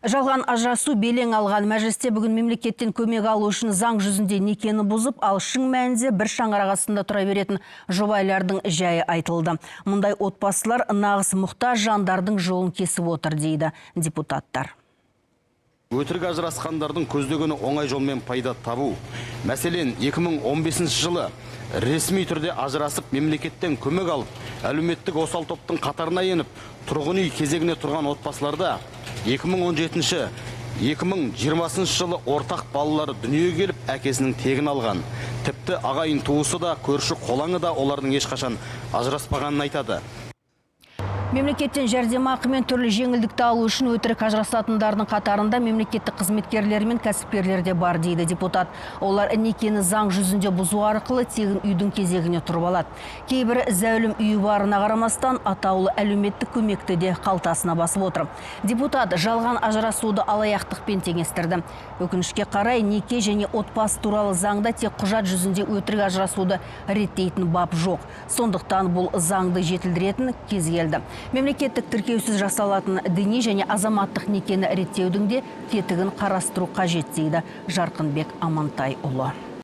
Жалған ажырасу белең алған. Мәжілісте бүгін мемлекеттен көмек алу үшін заң жүзінде некені бұзып, ал шын мәнінде бір шаңырақ астында тұра беретін жұбайлардың жайы айтылды. Мұндай отбасылар нағыз мұқтаж жандардың жолын кесіп отыр, дейді депутаттар. Өтірік ажырасқандардың көздегені оңай жолмен пайда табу. Мәселен, 2015 жылы ресми түрде ажырасып, мемлекеттен көмек алып, әлеуметтік осал топтың қатарына еніп, тұрғын үй кезегіне тұрған отбасыларда 2017 2020 жылы ортақ балалары дүниеге келіп, әкесінің тегін алған. Тіпті ағайын туысы да, көрші қолаңы да олардың ешқашан ажыраспағанын айтады. Мемлекеттен жәрдемақы мен түрлі жеңілдікті алу үшін өтірік ажырасатындардың қатарында мемлекеттік қызметкерлер мен кәсіпкерлер де бар, дейді депутат. Олар некені заң жүзінде бұзу арқылы тегін үйдің кезегіне тұрып алады. Кейбірі зәулім үйі барына қарамастан атаулы әлеуметтік көмекті де қалтасына басып отыр. Депутат жалған ажырасуды алаяқтықпен теңестірді. Өкінішке қарай, неке және отбасы туралы заңда тек құжат жүзінде өтірік ажырасуды реттейтін бап жоқ. Сондықтан бұл заңды жетілдіретін кез келді. Мемлекеттік тіркеусіз жасалатын діни және азаматтық некені реттеудің де тетігін қарастыру қажет, дейді Жарқынбек Амантайұлы.